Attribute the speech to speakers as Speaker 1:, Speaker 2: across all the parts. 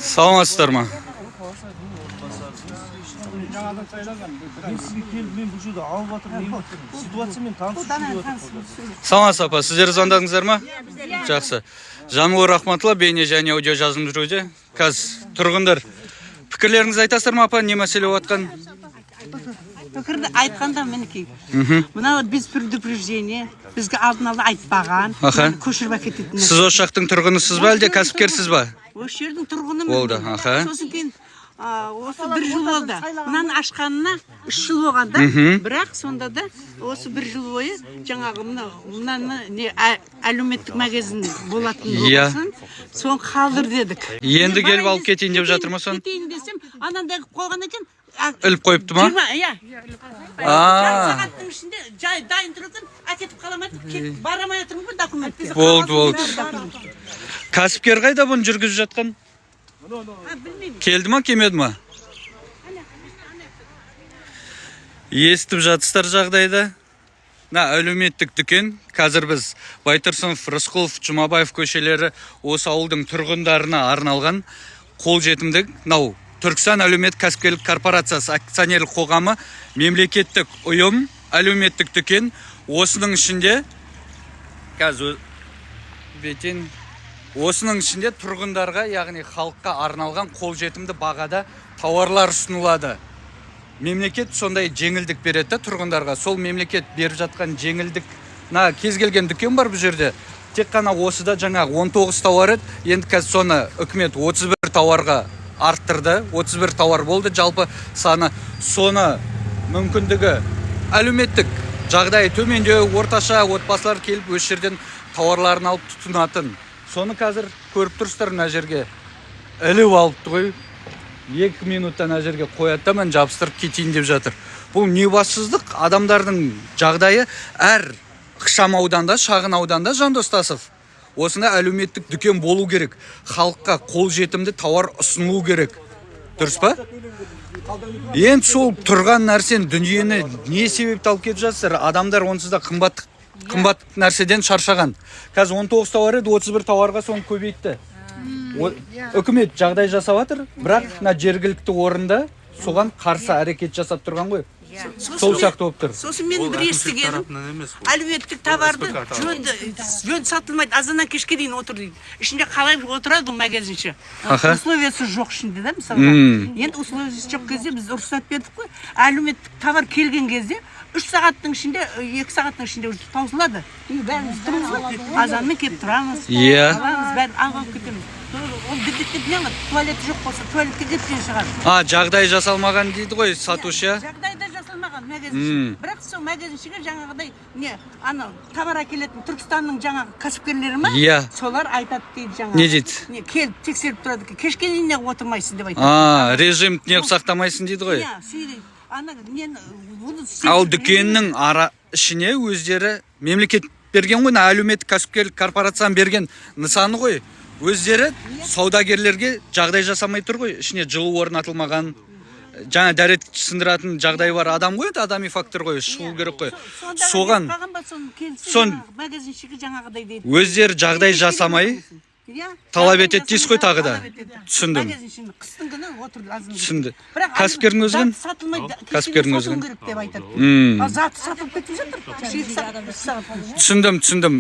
Speaker 1: Саламатсыздар ма?
Speaker 2: Мен сізге келіп, мен бұл жерде алып жатырмын, мен ситуациямен танысу үшін келіп жатырмын.
Speaker 1: Саламатсыз, апа, сіздер звондадыңыздар ма? Жақсы. Жанбол Рахматулла, бейне және аудио жазылым жүруде. Қазір тұрғындар, пікірлеріңізді айтасыздар ма, апа, не мәселе болып жатқан?
Speaker 3: Пікірді айтқанда, мінекей, мынау без предупреждения, бізге алдын ала айтпаған.
Speaker 1: Аха.
Speaker 3: Мынаны көшіріп әкететін.
Speaker 1: Сіз осы жақтың тұрғынысыз ба, әлде кәсіпкерсіз ба?
Speaker 3: Осы жердің тұрғынымын
Speaker 1: Болды,
Speaker 3: мен.
Speaker 1: аха.
Speaker 3: Сосын кейін осы бір жыл болды, мынаны ашқанына 3 жыл болған да. Бірақ сонда да осы бір жыл бойы жаңағы мынау мынаны не әлеуметтік магазин болатын болғасын, соны қалдыр дедік.
Speaker 1: Енді
Speaker 3: Мен
Speaker 1: келіп
Speaker 3: барайын
Speaker 1: алып кетейін деп жатыр ма соны?
Speaker 3: Кетейін десем, анандай қылып қойған екен.
Speaker 1: Іліп қойыпты ма?
Speaker 3: 20, иә.
Speaker 1: А.
Speaker 3: Жарты сағаттың ішінде жай дайын тұр екен, әкетіп қала ма деп кетіп бара алмай жатырмын ғой документке.
Speaker 1: Болды, болды. Кәсіпкер қайда, бұны жүргізіп жатқан?
Speaker 3: А, білмеймін.
Speaker 1: Келді ма, келмеді ма? Естіп жатсыздар жағдайды. Мына әлеуметтік дүкен, қазір біз Байтұрсынов, Рысқұлов, Жұмабаев көшелері, осы ауылдың тұрғындарына арналған қолжетімді мынау Түркістан әлеуметтік кәсіпкерлік корпорациясы акционерлік қоғамы, мемлекеттік ұйым, әлеуметтік дүкен. Осының ішінде қазір бетен, осының ішінде тұрғындарға, яғни халыққа арналған қолжетімді бағада тауарлар ұсынылады. Мемлекет сондай жеңілдік береді да тұрғындарға. Сол мемлекет беріп жатқан жеңілдік, мына кез келген дүкен бар бұл жерде, тек қана осыда жаңағы 19 тауар еді, енді қазір соны үкімет 31 тауарға арттырды. 31 тауар болды жалпы саны. Соны мүмкіндігі, әлеуметтік жағдайы төмендеу, орташа отбасылар келіп, осы жерден тауарларын алып тұтынатын. Соны қазір көріп тұрсыздар, мына жерге іліп алыпты ғой. 2 минутта ана жерге қояды да, міне, жабыстырып кетейін деп жатыр. Бұл не бассыздық? Адамдардың жағдайы әр ықшам ауданда, шағын ауданда, Жандос Тасов, осындай әлеуметтік дүкен болу керек, халыққа қолжетімді тауар ұсынылу керек, дұрыс па? Енді сол тұрған нәрсені, дүниені не себепті алып кетіп жатсыздар? Адамдар онсыз да қымбат қымбат нәрседен шаршаған. Қазір 19 тауар еді, 31 тауарға соны көбейтті. Үкімет жағдай жасап жатыр, бірақ мына жергілікті орында соған қарсы әрекет жасап тұрған ғой, сол сияқты болып тұр.
Speaker 3: Сосын мен
Speaker 4: Ол
Speaker 3: бір
Speaker 4: әкімшілік
Speaker 3: естігенім,
Speaker 4: тарапынан емес, ол
Speaker 3: әлеуметтік товарды
Speaker 4: СПК тарапынан.
Speaker 3: Жөнді жөн сатылмайды, азаннан кешке дейін отыр дейді ішінде. Қалай отырады ол магазинші?
Speaker 1: Аха.
Speaker 3: Условиясы жоқ ішінде да мысалға. Енді условиясы жоқ кезде біз рұқсат бердік қой. Әлеуметтік товар келген кезде 3 сағаттың ішінде, 2 сағаттың ішінде уже таусылады. Үйге бәріміз тұрмыз ғой, азанмен келіп тұрамыз, аламыз, бәрін алып алып кетеміз. Ол дірдектеп не қылады? Туалеті жоқ болса, туалетке кеткен шығар.
Speaker 1: А, жағдай жасалмаған дейді ғой сатушы, иә?
Speaker 3: Жағдай да жасалмаған магазинші. Бірақ сол магазиншіге жаңағыдай не, анау товар әкелетін Түркістанның жаңағы кәсіпкерлері ма?
Speaker 1: Иә.
Speaker 3: Солар айтады дейді жаңағы.
Speaker 1: Не дейді?
Speaker 3: Не, келіп тексеріп тұрады екен. Кешке дейін неғып отырмайсың деп айтады.
Speaker 1: А, режим неғып сақтамайсың дейді ғой.
Speaker 3: Иә, сөйлейді. Ана мен бұны
Speaker 1: Ал дүкеннің ара ішіне өздері, мемлекет берген ғой, мына әлеуметтік кәсіпкерлік корпорацияның берген нысаны ғой, өздері саудагерлерге жағдай жасамай тұр ғой. Ішіне жылу орнатылмаған, жаңа дәрет сындыратын жағдай бар, адам ғой енді, адами фактор ғой, шығу керек қой. Соған
Speaker 3: Магазиншіге жаңағыдай дейді.
Speaker 1: Өздері жағдай жасамай
Speaker 3: Иә.
Speaker 1: талап етеді дейсіз ғой тағы да.
Speaker 3: Талап етеді.
Speaker 1: Түсіндім.
Speaker 3: Магазиншіні қыстың күні отырды азын.
Speaker 1: Түсінді.
Speaker 3: Бірақ
Speaker 1: Кәсіпкердің өзі кім?
Speaker 3: заты сатылмайды.
Speaker 1: Кәсіпкердің өзі
Speaker 3: сатылу
Speaker 1: кім?
Speaker 3: керек деп айтады. Ал заты сатылып кетіп жатыр. 2 сағат, 3 сағат.
Speaker 1: Түсіндім, түсіндім.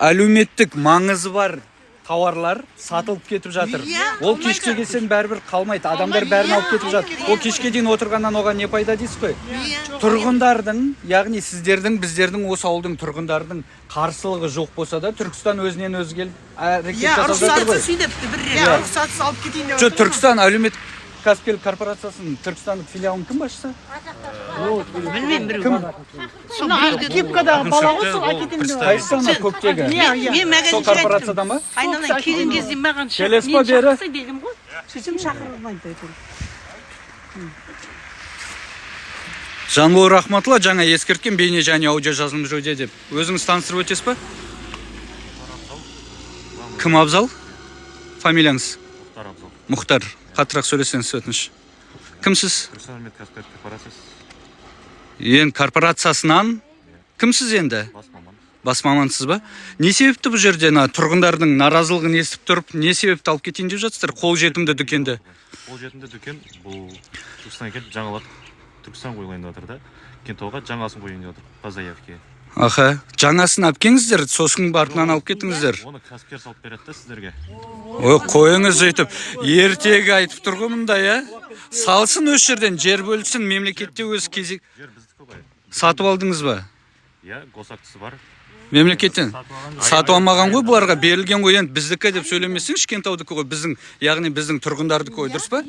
Speaker 1: Әлеуметтік маңызы бар тауарлар сатылып кетіп жатыр.
Speaker 3: Иә,
Speaker 1: Ол
Speaker 3: қалмайды.
Speaker 1: кешке келсең, бәрібір қалмайды, адамдар бәрін алып кетіп жатыр. Ол кешке дейін отырғаннан оған не пайда дейсіз ғой. Тұрғындардың, яғни сіздердің, біздердің, осы ауылдың тұрғындарының қарсылығы жоқ болса да, Түркістан өзінен өзі келіп әрекет
Speaker 5: Иә,
Speaker 1: жасап жатыр ғой.
Speaker 5: рұқсатсыз.
Speaker 3: Сөйлепті бір рет.
Speaker 5: Иә, рұқсатсыз алып кетейін деп
Speaker 1: Жоқ,
Speaker 5: жатыр ғой.
Speaker 1: Түркістан әлеуметтік кәсіпкерлік корпорациясының түркістандық филиалының кім басшысы?
Speaker 3: Білмеймін біреу.
Speaker 1: Кім?
Speaker 3: Сол біреуге
Speaker 5: Кепкадағы бала ғой, сол
Speaker 4: Ол
Speaker 5: әкетемін деп.
Speaker 1: Қайсысы, ана көктегі?
Speaker 5: Иә, иә.
Speaker 3: Мен
Speaker 1: Сол
Speaker 3: магазиншіге
Speaker 1: корпорациядан ба?
Speaker 3: Айналайын, келген кезде маған
Speaker 1: Келесіз ба
Speaker 3: мені
Speaker 1: бері?
Speaker 3: шақырса дегенмін ғой. Сөйтсем, шақырмайды әйтеуір.
Speaker 1: Жанбол Рахматулла, жаңа ескерткен, бейне және аудио жазылым жүруде деп. Өзіңіз таныстырып өтесіз ба? Кім, Абзал? Фамилияңыз?
Speaker 4: Мұхтар Абзал.
Speaker 1: Мұхтар. Қаттырақ сөйлесеңіз, өтініш. Кімсіз?
Speaker 4: Түркістан әлеуметтік кәсіпкерлік корпорациясы.
Speaker 1: Енді корпорациясынан кімсіз енді?
Speaker 4: Бас маман.
Speaker 1: Бас мамансыз ба? Не себепті бұл жерде мына тұрғындардың наразылығын естіп тұрып, не себепті алып кетейін деп жатсыздар қолжетімді дүкенді?
Speaker 4: Қолжетімді дүкен бұл Түркістанға келіп, жаңалап Түркістан қойылайын деп жатыр да, Кентауға жаңасын қояйын деп жатыр по заявке.
Speaker 1: Аха, жаңасын алып келіңіздер, сосын барып мынаны алып кетіңіздер.
Speaker 4: Оны кәсіпкер салып береді да сіздерге.
Speaker 1: Ой, қойыңыз өйтіп, ертегі айтып тұр ғой мұнда, иә. Салсын осы жерден, жер бөлсін, мемлекетте өз кезек.
Speaker 4: Жер біздікі ғой.
Speaker 1: Сатып алдыңыз ба?
Speaker 4: Иә, госактісі бар.
Speaker 1: Мемлекеттен. Сатып алмаған ғой, бұларға берілген ғой. Енді біздікі деп сөйлемесеңші, Кентаудікі ғой, біздің, яғни біздің тұрғындардікі ғой, дұрыс па?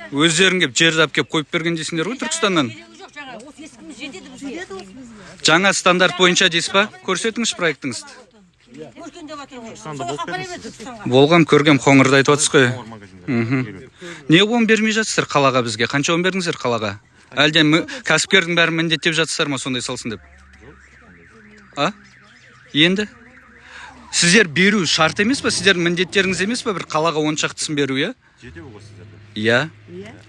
Speaker 1: Өздерің келіп жерді алып келіп қойып берген дейсіңдер ғой Түркістаннан.
Speaker 6: Керегі жоқ, жаңа осы ескіміз жетеді бізге.
Speaker 1: Жаңа стандарт бойынша дейсіз ба? Көрсетіңізші проектіңізді.
Speaker 6: Өркендеп жатыр ғой.
Speaker 4: Түркістанда болып
Speaker 6: Апара
Speaker 4: па
Speaker 6: бер Түркістанға.
Speaker 1: Болғам, көргем, Қоңырды айтып жатсыз ғой.
Speaker 4: Қоңыр магазиндер.
Speaker 1: Не он бермей жатсыздар қалаға бізге? Қанша он бердіңіздер қалаға? Әлде кәсіпкердің бәрін міндеттеп жатсыздар ма сондай салсын деп? А? Енді? Сіздер беру шарт емес па? Сіздердің міндеттеріңіз емес па бір қалаға 10 шақтысын беру, иә?
Speaker 4: Жетеу ғой сіздерде.
Speaker 1: Иә.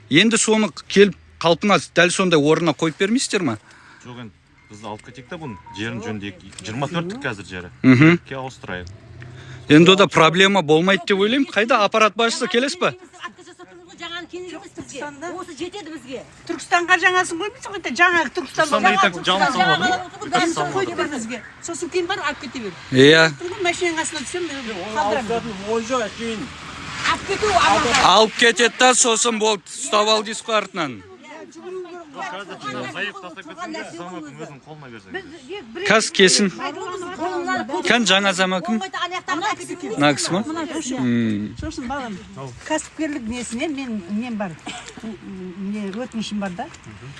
Speaker 1: Енді соны келіп қалпына дәл сондай орнына қойып бермейсіздер ма?
Speaker 4: Жоқ, енді біз алып кетейік та, бұның жерін жөндейік. 24-тік қазір жері. Ке ауыстырайық.
Speaker 1: Енді ода проблема болмайды деп ойлаймын. Қайда аппарат басшысы, келесіз ба?
Speaker 6: Отказ жасап тұрмыз ғой, жаңаны керек емес бізге.
Speaker 3: Түркістанда-
Speaker 6: Осы жетеді бізге.
Speaker 3: Түркістанға жаңасын қоймайсың ғой, жаңа Түркістан.
Speaker 4: Түркістанда и так жаңа салынады ғой.
Speaker 3: Жаңасын қойып бер бізге. Сосын кейін барып алып кете бер.
Speaker 1: Иә.
Speaker 3: Тұрмын, машинаның астына түсемін, қалдырамын.
Speaker 2: Ой, жоқ, әшейін.
Speaker 6: Алып кету аманға.
Speaker 1: Алып кетеді да, сосын болды, ұстап ал дейсіз ғой артынан.
Speaker 4: Қазір заявка тастап кетсең, замокын өзінің қолына берсең.
Speaker 1: Қазір келсін. Кән жаңа замокын? Мына кісі ма?
Speaker 3: Сосын, балам, кәсіпкерлік несіне мен нем бар, не өтінішім бар да.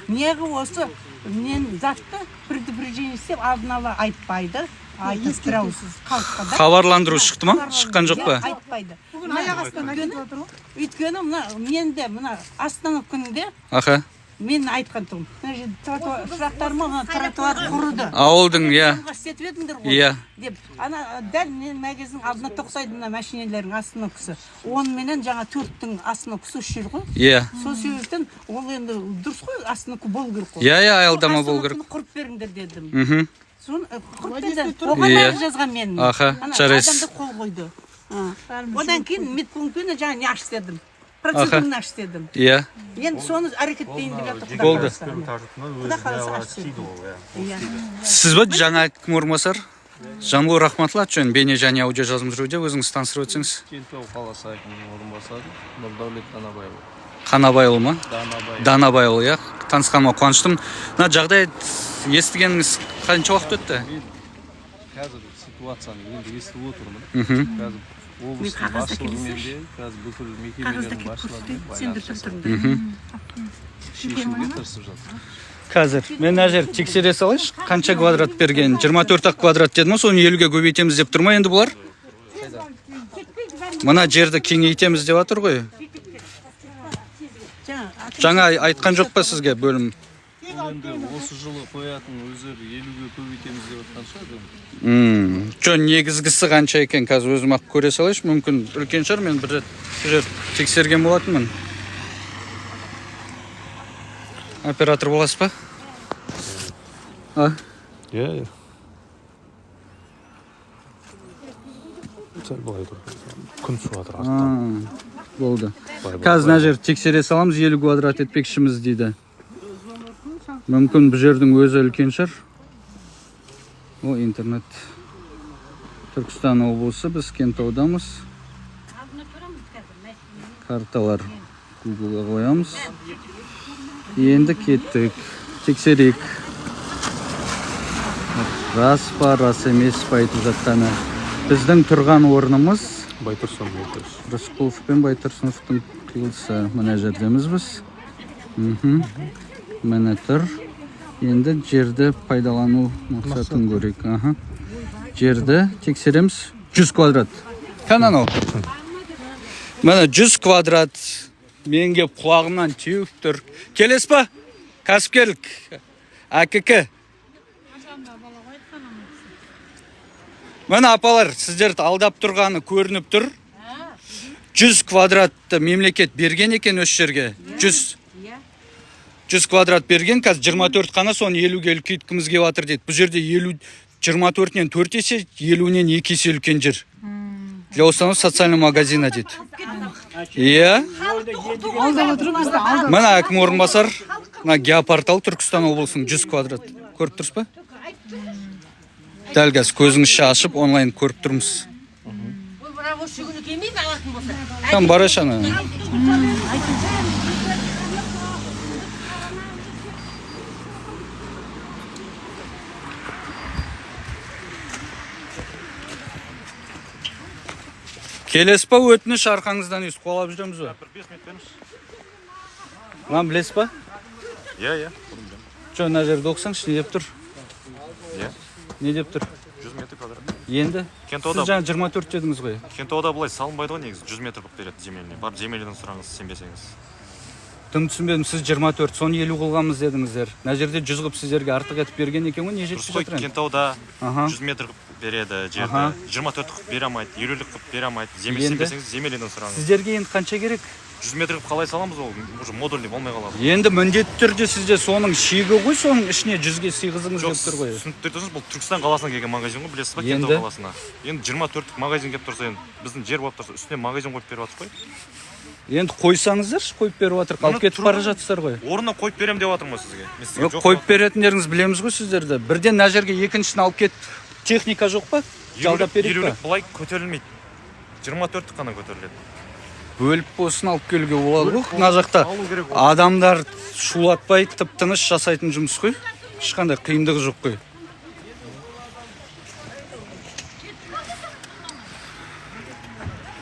Speaker 3: Неғып осы мен затты предупреждение істеп, алдын ала айтпайды, айтып тұрамыз халыққа да.
Speaker 1: Хабарландыру шықты ма? Шыққан жоқ па?
Speaker 3: Иә, айтпайды.
Speaker 5: Бүгін аяқ астынан әкетіп жатыр ғой.
Speaker 3: Өйткені мына менде мына остановка күнінде мен айтқан тұғым, мына жерде тротуар, сұрақтарыма, мына тротуар құрыды.
Speaker 1: Ауылдың, иә.
Speaker 3: Жолға істетіп едіңдер ғой
Speaker 1: Иә.
Speaker 3: деп. Ана дәл менің магазиннің алдына тоқтайды мына машинелердің остановкасы. Оныменен жаңа төрттің остановкасы үш жер ғой. Сол себептен ол енді дұрыс қой, остановка болу керек қой.
Speaker 1: Иә, иә, аялдама болу керек.
Speaker 3: Остановканы құрып беріңдер дедім. Соны құрып
Speaker 5: Уәдесінде
Speaker 3: берді.
Speaker 5: тұрып.
Speaker 3: Оған
Speaker 1: Иә.
Speaker 3: арыз жазған мен.
Speaker 1: Аха,
Speaker 3: Ана
Speaker 1: жарайсыз.
Speaker 3: адамдар қол қойды. Одан кейін медпунктпен жаңа не аш дедім. Процедураны аш дедім. Енді соны әрекеттейін деп жатыр, Құдай
Speaker 1: Болды.
Speaker 3: қаласа. Құдай қаласа, аш дедім. Иә.
Speaker 1: Сіз ба жаңа кім орынбасар? Жанбол Рахматулла, жөн бейне және аудио жазылым жүруде, өзіңіз таныстырып өтсеңіз.
Speaker 2: Кентау қаласы әкімінің орынбасары Нұрдәулет Данабайұлы.
Speaker 1: Қанабайұлы ма?
Speaker 2: Данабай.
Speaker 1: Данабайұлы, иә. Танысқаныма қуаныштымын. Мына жағдай естігеніңіз қанша уақыт өтті?
Speaker 2: Мен қазір ситуацияны енді естіп отырмын. Қазір
Speaker 3: Мен
Speaker 2: облыстың
Speaker 3: қағазда
Speaker 2: басшылығымен
Speaker 3: келсеңші.
Speaker 2: де, қазір бүкіл
Speaker 3: Қағазда
Speaker 2: мекемелердің
Speaker 3: келіп
Speaker 2: басшыларымен
Speaker 3: көрсетейін, сендер
Speaker 2: байланыс жасап
Speaker 3: тұрыңдар.
Speaker 2: шешуге тырысып жатыр.
Speaker 1: Қазір мен мына жерді тексере салайыншы, қанша квадрат берген? 24 ақ квадрат деді ма, соны 50-ге көбейтеміз деп тұр ма енді бұлар? Мына жерді кеңейтеміз деп жатыр ғой.
Speaker 3: Жаңа
Speaker 1: Жаңа айтқан жоқ па сізге бөлім?
Speaker 2: Бұл енді осы жылы қоятын, өздері 50-ге көбейтеміз деп жатқан шығар енді.
Speaker 1: Жо, негізгісі қанша екен, қазір өзім ақ көре салайыншы, мүмкін үлкен шығар, мен бір рет бұл жерді тексерген болатынмын. Оператор боласыз ба? А?
Speaker 7: Иә, иә. Сәл былай тұр. Күн түсіп жатыр арттан.
Speaker 1: Болды.
Speaker 7: Былай, былай,
Speaker 1: Қазір мына жерді тексере саламыз, 50 квадрат етпекшіміз дейді. Мүмкін бұл жердің өзі үлкен шығар. О, интернет. Түркістан облысы, біз Кентаудамыз. Карталар Гуглға қоямыз. Енді кеттік. Тексерейік. Рас па, рас емес па айтып жатқаны. Біздің тұрған орнымыз
Speaker 7: Байтұрсынов отырыс.
Speaker 1: Рысқұлов пен Байтұрсыновтың қиылысы, мына жердеміз біз. Міне тұр. Енді жерді пайдалану мақсатын көрейік. Аха. Жерді тексереміз. 100 квадрат. Кәне анау. Міне 100 квадрат. Мен кеп құлағымнан теуіп тұр. Келесіз ба? Кәсіпкерлік. ӘКК. Міне, апалар, сіздерді алдап тұрғаны көрініп тұр. 100 квадратты мемлекет берген екен осы жерге. 100. 100 квадрат берген, қазір 24 қана, соны 50-ге үлкейткіміз келіп жатыр дейді. Бұл жерде 50 24-нен 4 есе, 50-нен 2 есе үлкен жер. Для установки социального магазина дейді. Иә.
Speaker 5: Алдап отыр бізді, алдап.
Speaker 1: Мына әкім орынбасар, мына геопортал Түркістан облысының 100 квадрат. Көріп тұрсыз ба? Дәл қазір көзіңізше ашып онлайн көріп тұрмыз.
Speaker 6: Бұл рабочий күні келмей ме алатын болса?
Speaker 1: Там бараш ана. Келесіз ба, өтініш арқаңыздан өйстіп қуалап жүреміз ба?
Speaker 4: Бір 5 минут беріңізші.
Speaker 1: Мынаны білесіз ба?
Speaker 4: Иә, иә, бұны білемін.
Speaker 1: Жоқ, мына жерде оқысаңшы, не деп тұр?
Speaker 4: Иә.
Speaker 1: Не деп тұр?
Speaker 4: 100 метр квадрат.
Speaker 1: Енді?
Speaker 4: Кентауда
Speaker 1: Сіз жаңа 24 дедіңіз ғой.
Speaker 4: Кентауда былай салынбайды ғой негізі, 100 метр қылып береді земельный. Барып земельныйдан сұраңыз, сенбесеңіз.
Speaker 1: Тым түсінбедім, сіз 24, соны 50 қылғанбыз дедіңіздер. Мына жерде 100 қылып сіздерге артық етіп берген екен ғой, не
Speaker 4: Дұрыс
Speaker 1: жетпей
Speaker 4: қой,
Speaker 1: жатыр енді?
Speaker 4: Кентауда
Speaker 1: Аха.
Speaker 4: 100 метр қылып береді жерді.
Speaker 1: Аха.
Speaker 4: 24 қылып бере алмайды, 50 қылып бере алмайды. Земель
Speaker 1: Енді?
Speaker 4: сенбесеңіз, земельныйдан сұраңыз.
Speaker 1: Сіздерге енді қанша керек?
Speaker 4: 100 метр қылып қалай саламыз, ол уже модульный болмай қалады.
Speaker 1: Енді міндетті түрде сізде соның шегі ғой, соның ішіне 100-ге сыйғызыңыз
Speaker 4: Жоқ,
Speaker 1: деп тұр ғой.
Speaker 4: түсініп тұрсыз, бұл Түркістан қаласына келген магазин ғой, білесіз ба,
Speaker 1: Енді?
Speaker 4: Кентау қаласына. Енді 24-тік магазин келіп тұрса, енді біздің жер болып тұрса, үстіне магазин қойып беріп жатыр ғой.
Speaker 1: Енді қойсаңыздаршы, қойып беріп жатыр, алып
Speaker 4: Міне
Speaker 1: кетіп
Speaker 4: тұр
Speaker 1: бара
Speaker 4: ғой.
Speaker 1: жатсыздар ғой.
Speaker 4: Орнына қойып беремін деп жатырмын ғой сізге. Мен сізге
Speaker 1: Жоқ,
Speaker 4: жоқ
Speaker 1: қойып беретіндеріңіз білеміз ғой сіздерді. Бірден мына жерге екіншісін алып кет. Техника жоқ па? Жалдап берейік па?
Speaker 4: Елулік былай көтерілмейді. 24-тік қана көтеріледі.
Speaker 1: Бөліп болсын алып келуге болады ғой. Мына жақта
Speaker 4: Алу керек ол.
Speaker 1: адамдар шулатпай тып тыныш жасайтын жұмыс қой. Ешқандай қиындығы жоқ қой.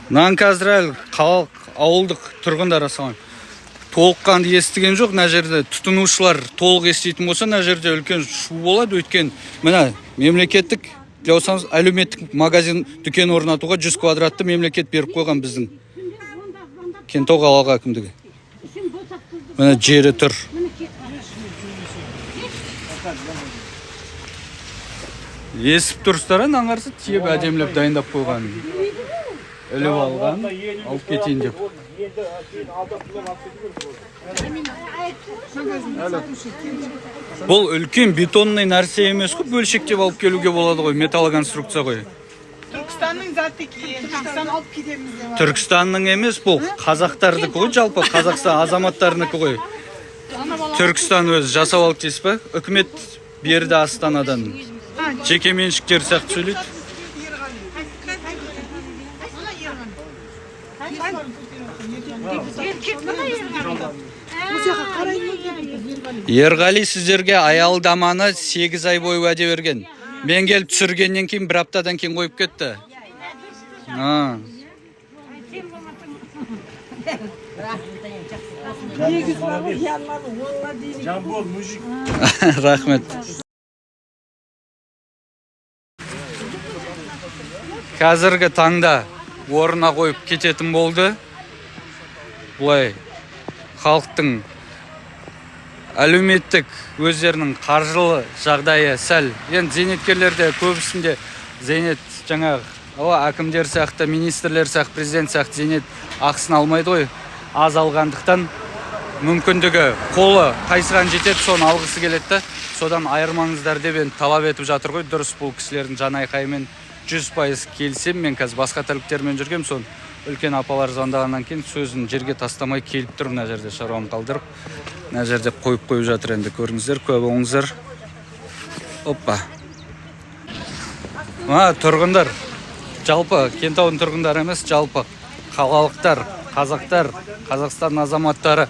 Speaker 1: Мынаны қазір әлі қалалық, ауылдық тұрғындар ассалаумағалейкум. Толыққанды естіген жоқ. Мына жерде тұтынушылар толық еститін болса, мына жерде үлкен шу болады. Өйткені мына мемлекеттік для болсаңыз, әлеуметтік магазин дүкен орнатуға 100 квадратты мемлекет беріп қойған біздің Кентау қалалық әкімдігі. Міне жері тұр. Есіп тұрсыздар, а аңғарса тиеп әдемілеп дайындап қойған. Іліп алған, алып кетейін деп. Бұл үлкен бетонный нәрсе емес қой, бөлшектеп алып келуге болады ғой, металлоконструкция ғой.
Speaker 5: Түркістанның заты екен. Түркістан алып кетеміз деп.
Speaker 1: Түркістанның емес бұл, қазақтардікі ғой, жалпы Қазақстан азаматтарынікі ғой. Түркістан өзі жасап алды дейсіз ба? Үкімет берді Астанадан. Жеке меншіктер сияқты сөйлейді. Ерғали сіздерге аялдаманы 8 ай бойы уәде берген. Мен келіп түсіргеннен кейін бір аптадан кейін қойып кетті. А.
Speaker 2: Жамбол мужик.
Speaker 1: Рахмет. Қазіргі таңда орнына қойып кететін болды. Бұлай халықтың әлеуметтік өздерінің қаржылы жағдайы сәл. Енді зейнеткерлерде көбісінде зейнет жаңағы әкімдер сияқты, министрлер сияқты, президент сияқты зейнет ақысын алмайды ғой. Аз алғандықтан мүмкіндігі қолы қайсыған жетеді, соны алғысы келеді да, содан айырмаңыздар деп енді талап етіп жатыр ғой. Дұрыс, бұл кісілердің жан айқайымен 100% келісемін. Мен қазір басқа тірліктермен жүргем, соны үлкен апалар звондағаннан кейін сөзін жерге тастамай келіп тұр. Мына жерде шаруам қалдырып, мына жерде қойып қойып жатыр. Енді көріңіздер, куә болыңыздар. Оппа, мына тұрғындар, жалпы Кентаудың тұрғындары емес, жалпы қалалықтар, қазақтар, Қазақстан азаматтары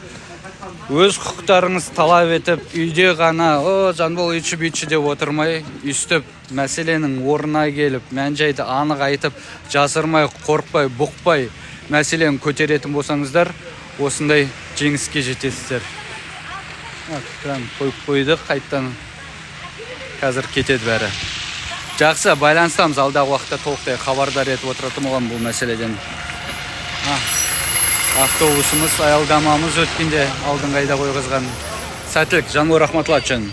Speaker 1: өз құқықтарыңыз талап етіп, үйде ғана о Жанбол үйтші бүйтші деп отырмай, өйстіп мәселенің орнына келіп, мән жайды анық айтып, жасырмай, қорықпай, бұқпай мәселені көтеретін болсаңыздар, осындай жеңіске жетесіздер. Кран қойып қойдық қайттан, қазір кетеді бәрі. Жақсы, байланыстамыз, алдағы уақытта толықтай хабардар етіп отыратын боламын бұл мәселеден. Автобусымыз, аялдамамыз өткенде алдыңғы айда қойғызған. Сәттілік, Жанбол Рахматуллачын.